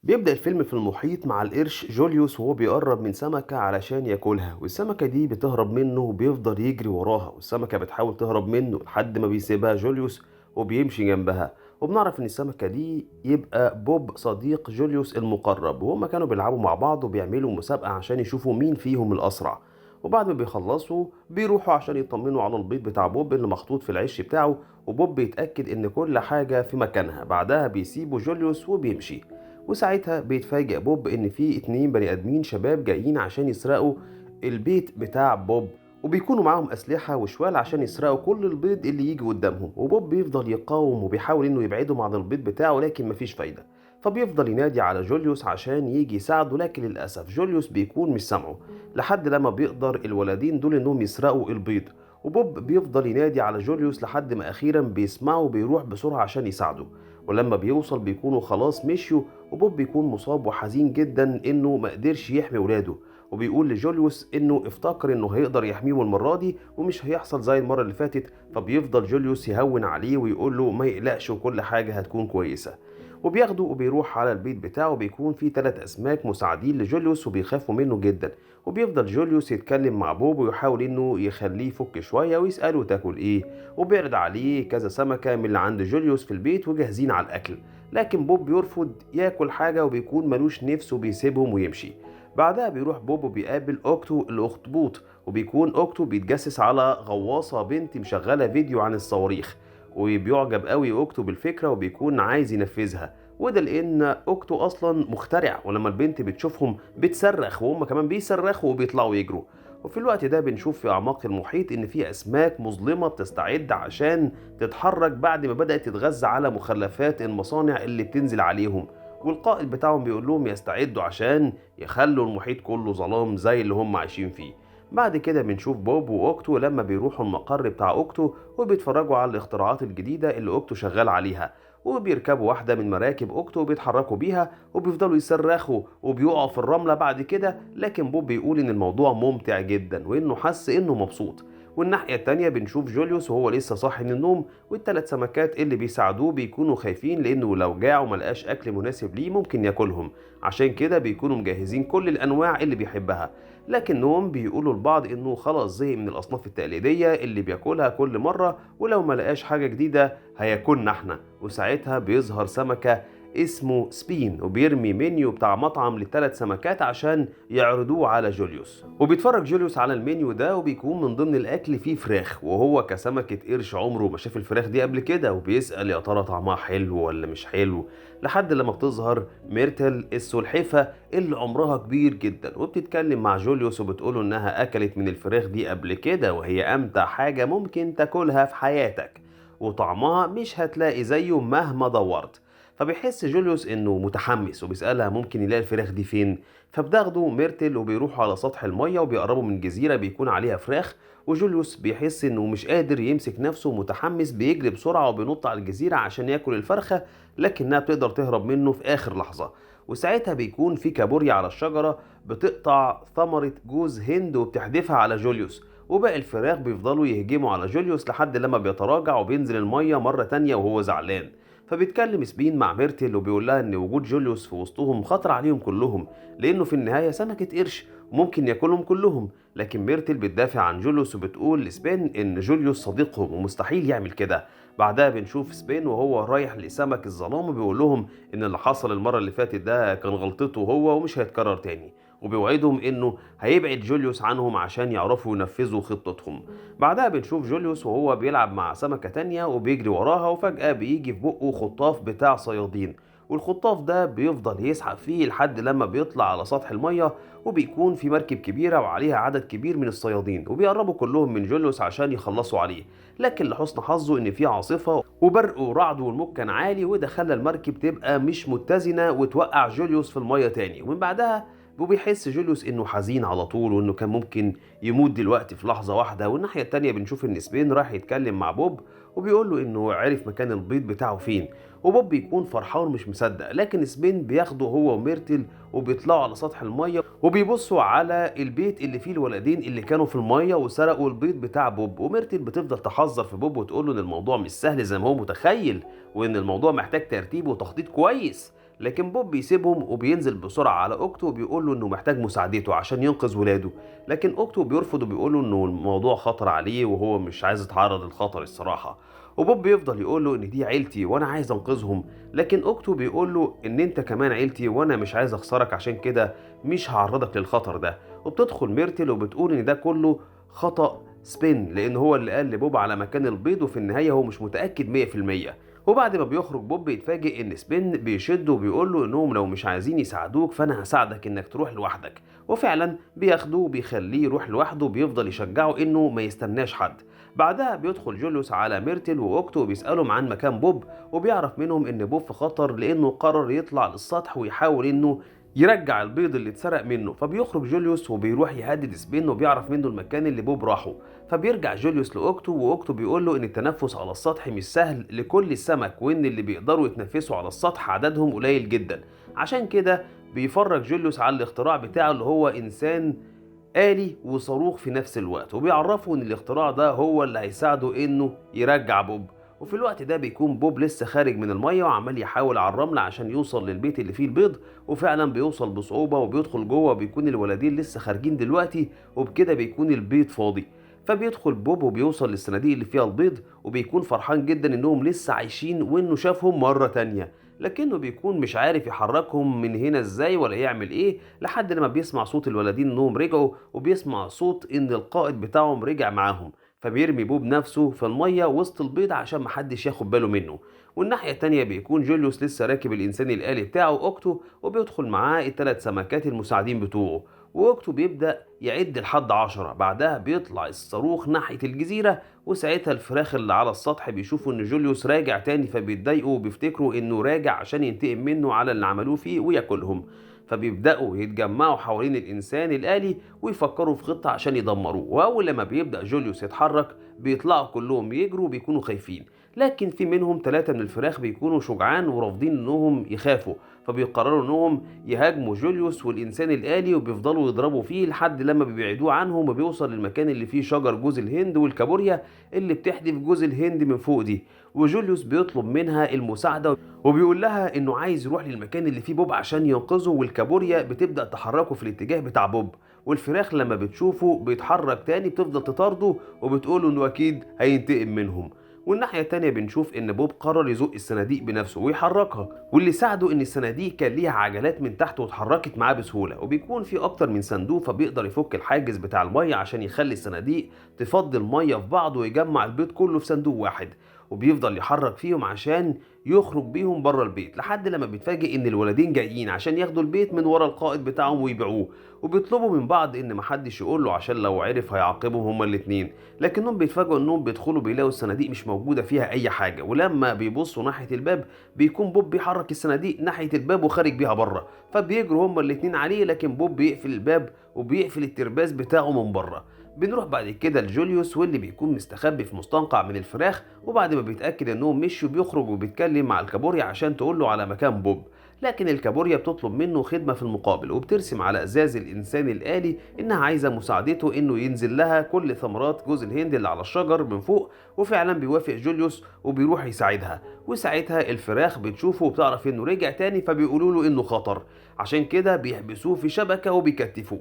بيبدأ الفيلم في المحيط مع القرش جوليوس وهو بيقرب من سمكة علشان ياكلها، والسمكة دي بتهرب منه وبيفضل يجري وراها، والسمكة بتحاول تهرب منه لحد ما بيسيبها جوليوس وبيمشي جنبها. وبنعرف ان السمكة دي يبقى بوب صديق جوليوس المقرب، وهما كانوا بيلعبوا مع بعض وبيعملوا مسابقة عشان يشوفوا مين فيهم الأسرع. وبعد ما بيخلصوا بيروحوا عشان يطمنوا على البيض بتاع بوب اللي محطوط في العش بتاعه، وبوب بيتأكد ان كل حاجة في مكانها. بعدها بيسيبوا جوليوس وبيمشي، وساعتها بيتفاجئ بوب ان في 2 بني ادمين شباب جايين عشان يسرقوا البيت بتاع بوب، وبيكونوا معاهم اسلحه وشوال عشان يسرقوا كل البيض اللي يجي قدامهم. وبوب بيفضل يقاوم وبيحاول انه يبعدهم عن البيض بتاعه، لكن مفيش فايده. فبيفضل ينادي على جوليوس عشان يجي يساعده، لكن للاسف جوليوس بيكون مش سامعه، لحد لما بيقدر الولدين دول انهم يسرقوا البيض. وبوب بيفضل ينادي على جوليوس لحد ما اخيرا بيسمعه وبيروح بسرعه عشان يساعده. ولما بيوصل بيكونوا خلاص مشيوا، وبوب بيكون مصاب وحزين جدا انه ما قدرش يحمي ولاده، وبيقول لجوليوس انه افتكر انه هيقدر يحميهم المره دي ومش هيحصل زي المره اللي فاتت. فبيفضل جوليوس يهون عليه ويقول له ما يقلقش وكل حاجه هتكون كويسه. وبياخده وبيروح على البيت بتاعه، بيكون فيه 3 أسماك مساعدين لجوليوس وبيخافوا منه جدا. وبيفضل جوليوس يتكلم مع بوب ويحاول انه يخليه يفك شوية ويسأله تاكل ايه، وبيعرض عليه كذا سمكة من اللي عند جوليوس في البيت وجاهزين على الأكل، لكن بوب بيرفض ياكل حاجة وبيكون ملوش نفس وبيسيبهم ويمشي. بعدها بيروح بوب وبيقابل أوكتو الأخطبوط، وبيكون أوكتو بيتجسس على غواصة بنت مشغلة فيديو عن الصواريخ، وبيعجب قوي أوكتو بالفكرة وبيكون عايز ينفذها، وده لأن أوكتو أصلا مخترع، ولما البنت بتشوفهم بتصرخ وهم كمان بيصرخوا وبيطلعوا يجروا. وفي الوقت ده بنشوف في أعماق المحيط إن في أسماك مظلمة بتستعد عشان تتحرك بعد ما بدأت تتغذى على مخلفات المصانع اللي بتنزل عليهم، والقائد بتاعهم بيقول لهم يستعدوا عشان يخلوا المحيط كله ظلام زي اللي هم عايشين فيه. بعد كده بنشوف بوب وأوكتو لما بيروحوا المقر بتاع أوكتو وبيتفرجوا على الاختراعات الجديدة اللي أوكتو شغال عليها، وبيركبوا واحدة من مراكب أوكتو وبيتحركوا بيها وبيفضلوا يصرخوا وبيقعوا في الرملة بعد كده، لكن بوب بيقول إن الموضوع ممتع جدا وإنه حس إنه مبسوط. والناحية التانية بنشوف جوليوس وهو لسه صاحي من النوم، والتلات سمكات اللي بيساعدوه بيكونوا خايفين لأنه لو جاع وملقاش أكل مناسب ليه ممكن ياكلهم، عشان كده بيكونوا مجهزين كل الأنواع اللي بيحبها، لكنهم بيقولوا لبعض إنه خلاص زهق من الأصناف التقليدية اللي بياكلها كل مرة، ولو ما لقاش حاجة جديدة هياكلنا احنا. وساعتها بيظهر سمكة اسمه سبين وبيرمي منيو بتاع مطعم للثلاث سمكات عشان يعرضوه على جوليوس، وبيتفرج جوليوس على المنيو ده وبيكون من ضمن الاكل فيه فراخ، وهو كسمكة قرش عمره ما شاف الفراخ دي قبل كده، وبيسأل يا ترى طعمها حلو ولا مش حلو، لحد لما بتظهر ميرتل السلحفة اللي عمرها كبير جدا، وبتتكلم مع جوليوس وبتقوله انها اكلت من الفراخ دي قبل كده وهي امتع حاجة ممكن تاكلها في حياتك، وطعمها مش هتلاقي زيه مهما دورت. فبيحس جوليوس انه متحمس وبيسألها ممكن يلاقي الفراخ دي فين، فبتاخده ميرتل وبيروحوا على سطح المية وبيقربوا من جزيرة بيكون عليها فراخ، وجوليوس بيحس انه مش قادر يمسك نفسه ومتحمس بيجري بسرعة وبينط على الجزيرة عشان ياكل الفرخة، لكنها بتقدر تهرب منه في آخر لحظة. وساعتها بيكون في كابوريا على الشجرة بتقطع ثمرة جوز هند وبتحدفها على جوليوس، وباقي الفراخ بيفضلوا يهجموا على جوليوس لحد لما بيتراجع وبينزل المية مرة تانية وهو زعلان. فبيتكلم سبين مع ميرتل وبيقول لها ان وجود جوليوس في وسطهم خطر عليهم كلهم، لانه في النهايه سمكه قرش وممكن ياكلهم كلهم، لكن ميرتل بتدافع عن جوليوس وبتقول لسبين ان جوليوس صديقهم ومستحيل يعمل كده. بعدها بنشوف سبين وهو رايح لسمك الظلام وبيقول لهم ان اللي حصل المره اللي فاتت ده كان غلطته هو ومش هيتكرر تاني، وبيوعدهم انه هيبعد جوليوس عنهم عشان يعرفوا ينفذوا خطتهم. بعدها بنشوف جوليوس وهو بيلعب مع سمكة تانية وبيجري وراها، وفجأة بيجي في بقه خطاف بتاع صيادين، والخطاف ده بيفضل يسحب فيه لحد لما بيطلع على سطح المية، وبيكون في مركب كبيرة وعليها عدد كبير من الصيادين، وبيقربوا كلهم من جوليوس عشان يخلصوا عليه، لكن لحسن حظه ان في عاصفة وبرق ورعد والموج كان عالي، وده خلى المركب تبقى مش متزنة وتوقع جوليوس في المية تاني. ومن بعدها وبيحس جوليوس انه حزين على طول وانه كان ممكن يموت دلوقتي في لحظه واحده. والناحيه التانية بنشوف ان سبين راح يتكلم مع بوب وبيقول له انه عرف مكان البيض بتاعه فين، وبوب بيكون فرحان مش مصدق، لكن سبين بياخده هو وميرتل وبيطلعوا على سطح الميه وبيبصوا على البيت اللي فيه الولدين اللي كانوا في الميه وسرقوا البيض بتاع بوب. وميرتل بتفضل تحذر في بوب وتقول له ان الموضوع مش سهل زي ما هو متخيل، وان الموضوع محتاج ترتيب وتخطيط كويس، لكن بوب بيسيبهم وبينزل بسرعة على أوكتو وبيقول له إنه محتاج مساعدته عشان ينقذ ولاده، لكن أوكتو بيرفض وبيقول له إنه الموضوع خطر عليه وهو مش عايز يتعرض للخطر الصراحة. وبوب بيفضل يقول له إن دي عيلتي وأنا عايز أنقذهم، لكن أوكتو بيقول له إن أنت كمان عيلتي وأنا مش عايز أخسرك، عشان كده مش هعرضك للخطر ده. وبتدخل ميرتل وبتقول إن ده كله خطأ سبين، لأن هو اللي قال لبوب على مكان البيض وفي النهاية هو مش متأكد 100%. وبعد ما بيخرج بوب بيتفاجئ ان سبين بيشده وبيقول له انهم لو مش عايزين يساعدوك فانا هساعدك انك تروح لوحدك، وفعلا بياخده وبيخليه يروح لوحده وبيفضل يشجعه انه ما يستناش حد. بعدها بيدخل جوليوس على ميرتل واوكتو وبيسألهم عن مكان بوب، وبيعرف منهم ان بوب في خطر لانه قرر يطلع للسطح ويحاول انه يرجع البيض اللي اتسرق منه. فبيخرج جوليوس وبيروح يهدد سبين وبيعرف منه المكان اللي بوب راحة. فبيرجع جوليوس لاوكتو واوكتو بيقول له ان التنفس على السطح مش سهل لكل السمك، وان اللي بيقدروا يتنفسوا على السطح عددهم قليل جدا. عشان كده بيفرج جوليوس على الاختراع بتاعه اللي هو انسان آلي وصاروخ في نفس الوقت، وبيعرفوا ان الاختراع ده هو اللي هيساعده انه يرجع بوب. وفي الوقت ده بيكون بوب لسه خارج من المية وعمال يحاول على الرمل عشان يوصل للبيت اللي فيه البيض، وفعلا بيوصل بصعوبة وبيدخل جوه، وبيكون الولدين لسه خارجين دلوقتي، وبكده بيكون البيض فاضي. فبيدخل بوب وبيوصل للصناديق اللي فيها البيض، وبيكون فرحان جدا انهم لسه عايشين وانه شافهم مرة تانية، لكنه بيكون مش عارف يحركهم من هنا ازاي ولا يعمل ايه، لحد لما بيسمع صوت الولدين انهم رجعوا، وبيسمع صوت ان القائد بتاعهم رجع معاهم. فبيرمي بوب نفسه في المية وسط البيض عشان محدش ياخد باله منه. والناحية التانية بيكون جوليوس لسه راكب الإنسان الآلي بتاعه أوكتو، وبيدخل معاه الثلاث سمكات المساعدين بتوعه، وأوكتو بيبدأ يعد لحد 10. بعدها بيطلع الصاروخ ناحية الجزيرة، وساعتها الفراخ اللي على السطح بيشوفوا إن جوليوس راجع تاني، فبيتضايقوا وبيفتكروا إنه راجع عشان ينتقم منه على اللي عملوه فيه وياكلهم. فبيبدأوا يتجمعوا حوالين الإنسان الآلي ويفكروا في خطة عشان يدمروه. وأول لما بيبدأ جوليوس يتحرك بيطلعوا كلهم يجروا وبيكونوا خايفين، لكن في منهم 3 من الفراخ بيكونوا شجعان ورافضين انهم يخافوا، فبيقرروا انهم يهاجموا جوليوس والإنسان الآلي، وبيفضلوا يضربوا فيه لحد لما بيبعدوه عنهم، وبيوصل للمكان اللي فيه شجر جوز الهند والكابوريا اللي بتحدف جوز الهند من فوق دي. وجوليوس بيطلب منها المساعدة وبيقول لها انه عايز يروح للمكان اللي فيه بوب عشان ينقذه، والكابوريا بتبدأ تحركه في الاتجاه بتاع بوب، والفراخ لما بتشوفه بيتحرك تاني بتفضل تطارده وبتقوله انه اكيد هينتقم منهم. والناحية التانية بنشوف ان بوب قرر يزق الصناديق بنفسه ويحركها، واللي ساعده ان الصناديق كان ليها عجلات من تحت واتحركت معاه بسهولة، وبيكون في اكتر من صندوق، فبيقدر يفك الحاجز بتاع المية عشان يخلي الصناديق تفضي المية في بعض ويجمع البيض كله في صندوق واحد، وبيفضل يحرك فيهم عشان يخرج بيهم بره البيت، لحد لما بيتفاجئ ان الولدين جايين عشان ياخدوا البيت من ورا القائد بتاعهم ويبيعوه، وبيطلبوا من بعض ان محدش يقول له عشان لو عرف هيعاقبهم هما الاتنين. لكنهم بيتفاجئوا انهم بيدخلوا بيلاقوا الصناديق مش موجودة فيها اي حاجة، ولما بيبصوا ناحية الباب بيكون بوب بيحرك الصناديق ناحية الباب وخارج بيها بره، فبيجروا هما الاتنين عليه، لكن بوب بيقفل الباب وبيقفل الترباس بتاعه من بره. بنروح بعد كده لجوليوس واللي بيكون مستخبي في مستنقع من الفراخ، وبعد ما بيتأكد انهم مشوا بيخرج وبيتكلم مع الكابوريا عشان تقول له على مكان بوب، لكن الكابوريا بتطلب منه خدمة في المقابل، وبترسم على ازاز الانسان الآلي انها عايزة مساعدته انه ينزل لها كل ثمرات جوز الهند اللي على الشجر من فوق، وفعلا بيوافق جوليوس وبيروح يساعدها. وساعتها الفراخ بتشوفه وبتعرف انه رجع تاني، فبيقولوا له انه خطر، عشان كده بيحبسوه في شبكة وبيكتفوه.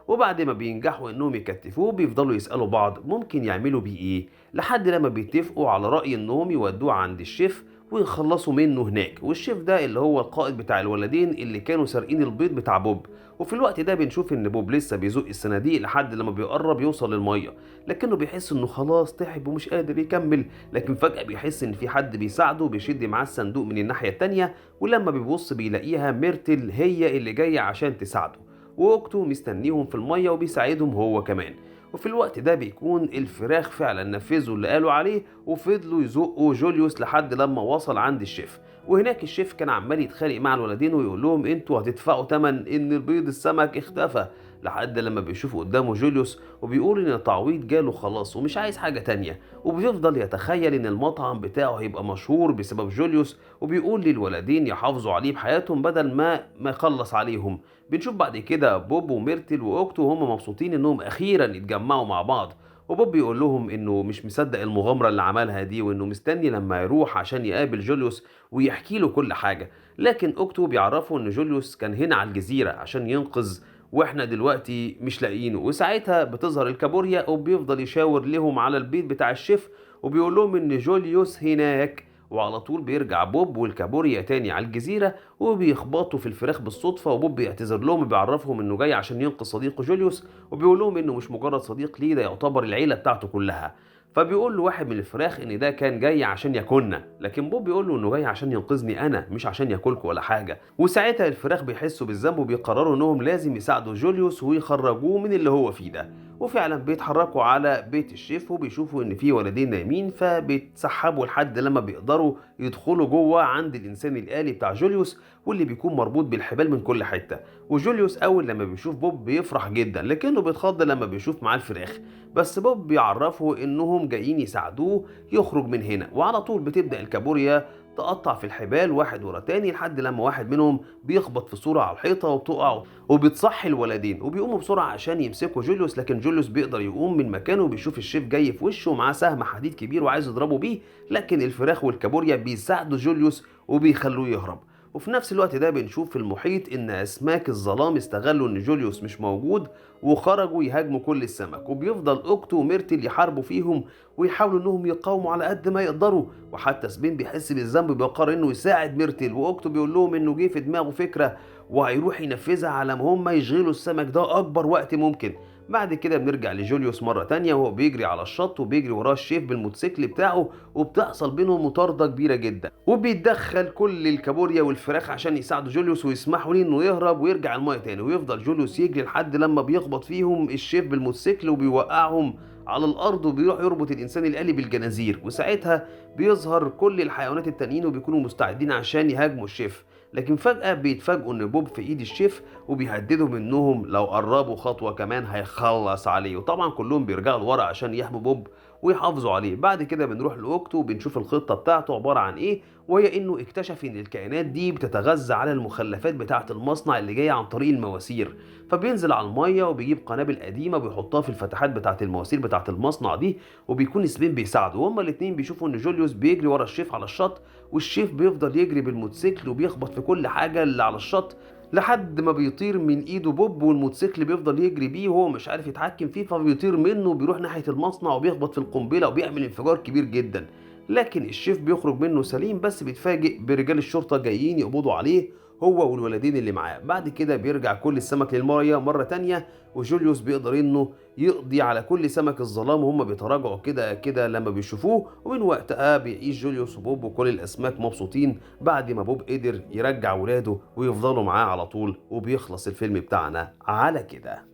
وبعد ما بينجحوا انهم يكتفوه بيفضلوا يسألوا بعض ممكن يعملوا بيه ايه، لحد لما بيتفقوا على رأي انهم يودوه عند الشيف ويخلصوا منه هناك. والشيف ده اللي هو القائد بتاع الولدين اللي كانوا سارقين البيض بتاع بوب. وفي الوقت ده بنشوف ان بوب لسه بيزق الصناديق لحد لما بيقرب يوصل للمية، لكنه بيحس انه خلاص تعب ومش قادر يكمل، لكن فجأة بيحس ان في حد بيساعده بيشد معاه الصندوق من الناحية التانية، ولما بيبص بيلاقيها ميرتل هي اللي جاية عشان تساعده، واوكتو مستنيهم في المية وبيساعدهم هو كمان. وفي الوقت ده بيكون الفراخ فعلا نفذوا اللي قالوا عليه وفضلوا يزقوا جوليوس لحد لما وصل عند الشيف. وهناك الشيف كان عمال يتخانق مع الولدين ويقول لهم انتوا هتدفعوا تمن ان البيض السمك اختفى، لحد لما بيشوف قدامه جوليوس وبيقول ان التعويض جاله خلاص ومش عايز حاجة تانية، وبيفضل يتخيل ان المطعم بتاعه هيبقى مشهور بسبب جوليوس، وبيقول للولدين يحافظوا عليه بحياتهم بدل ما يخلص عليهم. بنشوف بعد كده بوب وميرتل واوكتو وهم مبسوطين انهم اخيرا اتجمعوا مع بعض، وبوب بيقول لهم انه مش مصدق المغامرة اللي عملها دي، وانه مستني لما يروح عشان يقابل جوليوس ويحكي له كل حاجة. لكن اوكتو بيعرفه ان جوليوس كان هنا على الجزيرة عشان ينقذ، واحنا دلوقتي مش لاقيينه. وساعتها بتظهر الكابوريا وبيفضل يشاور لهم على البيت بتاع الشيف وبيقول لهم ان جوليوس هناك. وعلى طول بيرجع بوب والكابوريا تاني على الجزيرة وبيخبطوا في الفراخ بالصدفة، وبوب بيعتذر لهم وبيعرفهم انه جاي عشان ينقذ صديقه جوليوس، وبيقول لهم انه مش مجرد صديق ليه، ده يعتبر العيلة بتاعته كلها. فبيقول له واحد من الفراخ ان ده كان جاي عشان ياكلنا، لكن بوب بيقول له انه جاي عشان ينقذني انا، مش عشان ياكلكم ولا حاجة. وساعتها الفراخ بيحسوا بالذنب وبيقرروا انهم لازم يساعدوا جوليوس ويخرجوه من اللي هو فيه ده. وفعلا بيتحركوا على بيت الشيف وبيشوفوا ان في ولدين نايمين، فبيتسحبوا لحد لما بيقدروا يدخلوا جوه عند الانسان الآلي بتاع جوليوس، واللي بيكون مربوط بالحبال من كل حتة. وجوليوس اول لما بيشوف بوب بيفرح جدا، لكنه بيتخض لما بيشوف معاه الفراخ، بس بوب بيعرفه انهم جايين يساعدوه يخرج من هنا. وعلى طول بتبدا الكابوريا تقطع في الحبال واحد ورا تاني، لحد لما واحد منهم بيخبط في صورة على الحيطة وبتقع وبتصحي الولدين، وبيقوموا بسرعة عشان يمسكوا جوليوس. لكن جوليوس بيقدر يقوم من مكانه وبيشوف الشيف جاي في وشه ومعاه سهم حديد كبير وعايز يضربه بيه، لكن الفراخ والكابوريا بيساعدوا جوليوس وبيخلوه يهرب. وفي نفس الوقت ده بنشوف في المحيط ان اسماك الظلام استغلوا ان جوليوس مش موجود وخرجوا يهاجموا كل السمك، وبيفضل اوكتو وميرتل يحاربوا فيهم ويحاولوا انهم يقاوموا على قد ما يقدروا. وحتى سبين بيحس بالذنب بيقرر انه يساعد ميرتل، واوكتو بيقول لهم انه جه في دماغه فكرة وهيروح ينفذها على ما هم يشغلوا السمك ده اكبر وقت ممكن. بعد كده بنرجع لجوليوس مرة تانية وهو بيجري على الشط وبيجري وراه الشيف بالموتوسيكل بتاعه، وبتحصل بينهم مطاردة كبيرة جدا، وبيتدخل كل الكابوريا والفراخ عشان يساعدوا جوليوس ويسمحوا ليه انه يهرب ويرجع المايه تاني. ويفضل جوليوس يجري لحد لما بيخبط فيهم الشيف بالموتوسيكل وبيوقعهم على الارض، وبيروح يربط الانسان الآلي بالجنازير. وساعتها بيظهر كل الحيوانات التانيين وبيكونوا مستعدين عشان يهاجموا الشيف، لكن فجأة بيتفاجئوا ان بوب في ايد الشيف وبيهددهم انهم لو قربوا خطوة كمان هيخلص عليه. وطبعا كلهم بيرجعوا لورا عشان يحموا بوب ويحافظوا عليه. بعد كده بنروح لاوكتو وبنشوف الخطة بتاعته عبارة عن ايه، وهي انه اكتشف ان الكائنات دي بتتغذى على المخلفات بتاعة المصنع اللي جاية عن طريق المواسير، فبينزل على المية وبيجيب قنابل قديمة بيحطها في الفتحات بتاعة المواسير بتاعة المصنع دي، وبيكون سبين بيساعده. وهما الاتنين بيشوفوا ان جوليوس بيجري ورا الشيف على الشط، والشيف بيفضل يجري بالموتوسيكل وبيخبط في كل حاجة اللي على الشط لحد ما بيطير من ايده بوب، والموتوسيكل بيفضل يجري بيه وهو مش عارف يتحكم فيه، فبيطير منه وبيروح ناحية المصنع وبيخبط في القنبلة وبيعمل انفجار كبير جدا. لكن الشيف بيخرج منه سليم، بس بيتفاجئ برجال الشرطة جايين يقبضوا عليه هو والولدين اللي معاه. بعد كده بيرجع كل السمك للمية مرة تانية، وجوليوس بيقدر انه يقضي على كل سمك الظلام وهم بيتراجعوا كده كده لما بيشوفوه. ومن وقتها بيعيش جوليوس وبوب وكل الاسماك مبسوطين بعد ما بوب قدر يرجع ولاده ويفضلوا معاه على طول. وبيخلص الفيلم بتاعنا على كده.